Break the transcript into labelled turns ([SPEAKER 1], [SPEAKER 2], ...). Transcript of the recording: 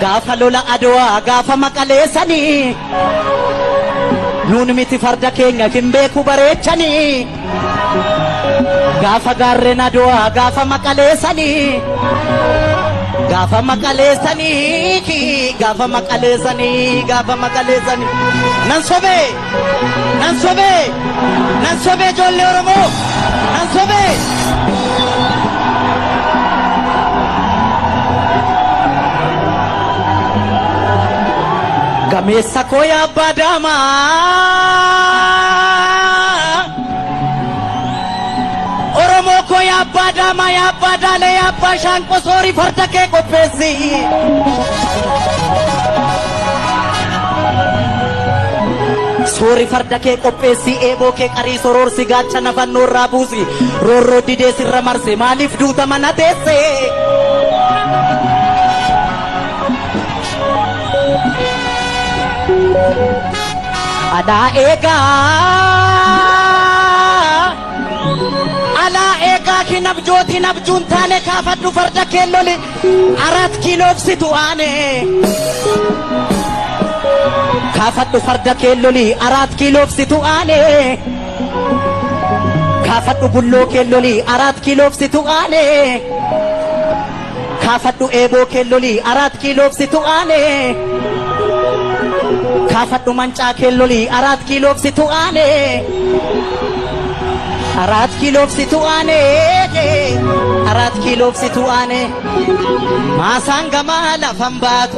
[SPEAKER 1] Gaafa lola Adwaa gaafa maqaleessanii nuun miti farda keenya hin beeku bareechanii. Gaafa gaarreen Adwaa gaafa maqaleessanii gaafa maqaleessanii gaafa maqaleessanii gaafa maqaleessanii nan sobee nan sobee nan sobee ijoollee Oromoo nan sobee. Gameessa koo yaa abbaa daamaa. Oromoo koo yaa abbaa daamaa yaa abbaa daalee yaa abbaa shaanqoo soorii farda kee qopheessi. Soori farda kee qopheessi eeboo kee qarii soroorsi gaachana fannoo irraa buusi roorroo didee sirra marse maaliif duuta mana teesse. Alaa eegaa alaa eegaa hin abjootiin abjuun taane kaafadhu farda kee loli arat kiiloofsitu aane. Kaafadhu farda kee loli arat kiiloofsitu aane. Kaafadhu bulloo kee loli arat kiiloofsitu aane. Kaafadhu eeboo kee loli arat kiiloofsitu aane. Kaafadhu mancaa kee loli arat kiiloofsitu aane. Arat kiiloofsitu aane. Arat kiiloofsitu aane. Maasaan gamaa lafan baatu.